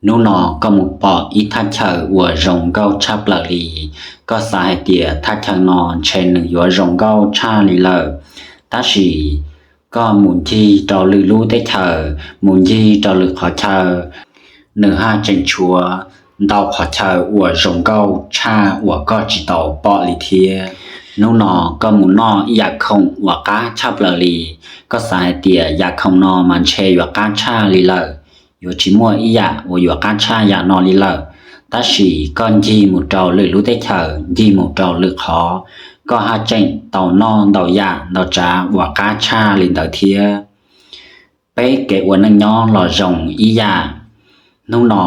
Hnub no koj mus pom ib thaj chaw uas zoo nkauj tshaj plaws li. Koj xav hais tias thaj chaw no ntshe nws yuav zoo nkauj tshaj li lawm, tab sis koj mus ncig rau lwm lub teb chaws, mus ncig rau lwm qhov chaw, nws haj tseem tshuav ntau qhov chaw uas zoo nkauj tshaj uas koj tsis tau pom li thiab. Hnub no koj mus noj ib yam khoom uas qab tshaj plaws li. Koj xav hais tias yam khoom no mas ntshe yuav qab tshaj li lawm, yuav tsis muaj ib yam uas yuav qab tshaj yam no li lawm. Tab sis koj ncig mus rau lwm lub teb chaws, ncig mus rau lwm qhov, koj haj tseem tau noj ntau yam ntau tsav uas qab tshaj li ntawd thiab. Peb kev ua neej nyob los zoo ib yam. Hnub no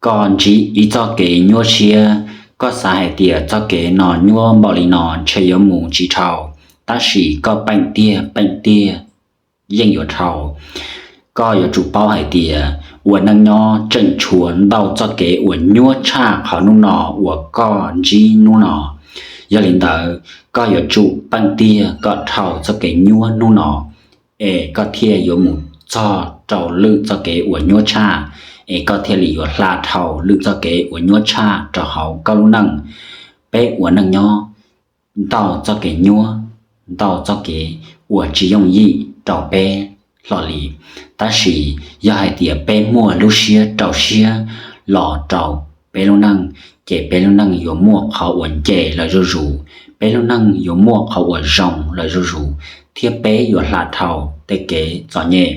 koj ntsib ib txoj kev nyuaj siab, koj xav hais tias txoj kev no nyuaj npaum li no ntshe yuav mus tsis dhau, tab sis koj peem tiag peem tiag yeej yuav dhau. Koj yuav tsum paub hais tias ua neej nyob tseem tshuav ntau txoj kev uas nyuaj tshaj qhov hnub no uas koj ntsib hnub no. Yog li ntawd, koj yuav tsum peem tiag kom dhau txoj kev nyuaj hnub no, es koj thiaj yuav mus txog rau lwm txoj kev uas nyuaj tshaj, es koj thiaj li yuav hla dhau lwm txoj kev uas nyuaj tshaj rau hauv koj lub neej. Peb ua neej nyob, ntau txoj kev nyuaj, ntau txoj kev uas tsis yooj yim rau peb hlo li. Tab sis yog hais tias peb muaj lub siab rau siab los rau peb lub neej, ces peb lub neej yuav muaj qhov uas nce lawm zuj zus, peb lub neej yuav muaj qhov uas zoo lawm zuj zus, thiab peb yuav hla dhau tej kev txom nyem,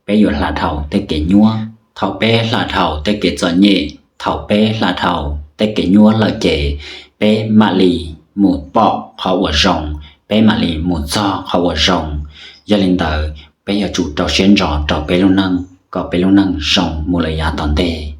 peb yuav hla dhau tej kev nyuaj. Thaum peb hla dhau tej kev txom nyem, thaum peb hla dhau tej kev nyuaj lawm ces peb mam li mus pom qhov uas zoo, peb mam li mus txog qhov uas zoo. Yog li ntawd, peb yuav tsum rau siab ntso rau peb lub neej kom peb lub neej zoo mus lawm yav tom ntej.